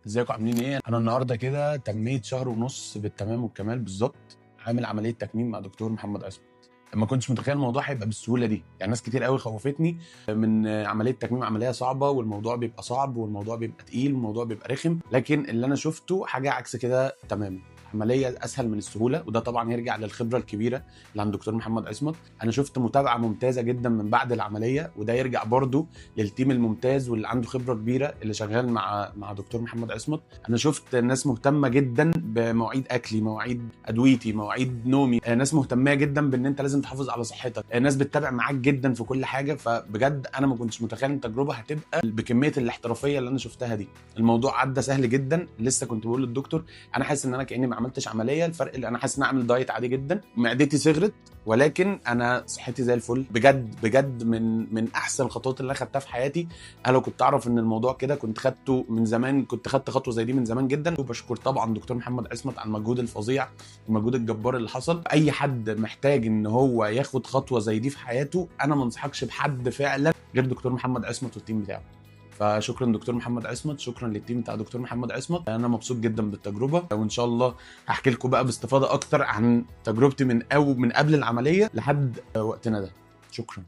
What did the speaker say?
ازيكم عاملين ايه؟ انا النهارده كده تميت 1.5 شهر بالتمام والكمال بالظبط، عامل عملية تكميم مع دكتور محمد عصمت. ما كنتش متخيل الموضوع هيبقى بالسهولة دي، يعني ناس كتير قوي خوفتني من عملية تكميم، عملية صعبة والموضوع بيبقى صعب والموضوع بيبقى تقيل والموضوع بيبقى رخم، لكن اللي انا شفته حاجة عكس كده تماما. عملية اسهل من السهولة، وده طبعا يرجع للخبره الكبيرة اللي عند دكتور محمد عصمت. انا شفت متابعه ممتازة جدا من بعد العملية، وده يرجع برضو لل team الممتاز واللي عنده خبره كبيرة اللي شغال مع دكتور محمد عصمت. انا شفت ناس مهتمة جدا بمواعيد اكلي، مواعيد ادويتي، مواعيد نومي، ناس مهتمة جدا بان انت لازم تحافظ على صحتك، ناس بتتابع معاك جدا في كل حاجة. فبجد انا ما كنتش متخيل ان التجربة هتبقى بكمية الاحترافية اللي انا شفتها دي. الموضوع عدى سهل جدا. لسه كنت بقول للدكتور انا حاسس ان انا كاني ما عملتش عملية، الفرق اللي انا حاسس ان اعمل دايت عادي جدا، معدتي صغرت ولكن انا صحتي زي الفل. بجد بجد من احسن الخطوات اللي انا خدتها في حياتي. انا لو كنت اعرف ان الموضوع كده كنت خدته من زمان، كنت خدت خطوة زي دي من زمان جدا. وبشكر طبعا دكتور محمد عصمت على المجهود الفظيع، المجهود الجبار اللي حصل. اي حد محتاج ان هو ياخد خطوة زي دي في حياته، انا ما انصحكش بحد فعلا غير دكتور محمد عصمت وال team بتاعه. فشكرا دكتور محمد عصمت، شكرا لل team بتاع دكتور محمد عصمت. انا مبسوط جدا بالتجربة، وان شاء الله هحكي لكم بقى باستفاضة اكتر عن تجربتي من قبل العملية لحد وقتنا ده. شكرا.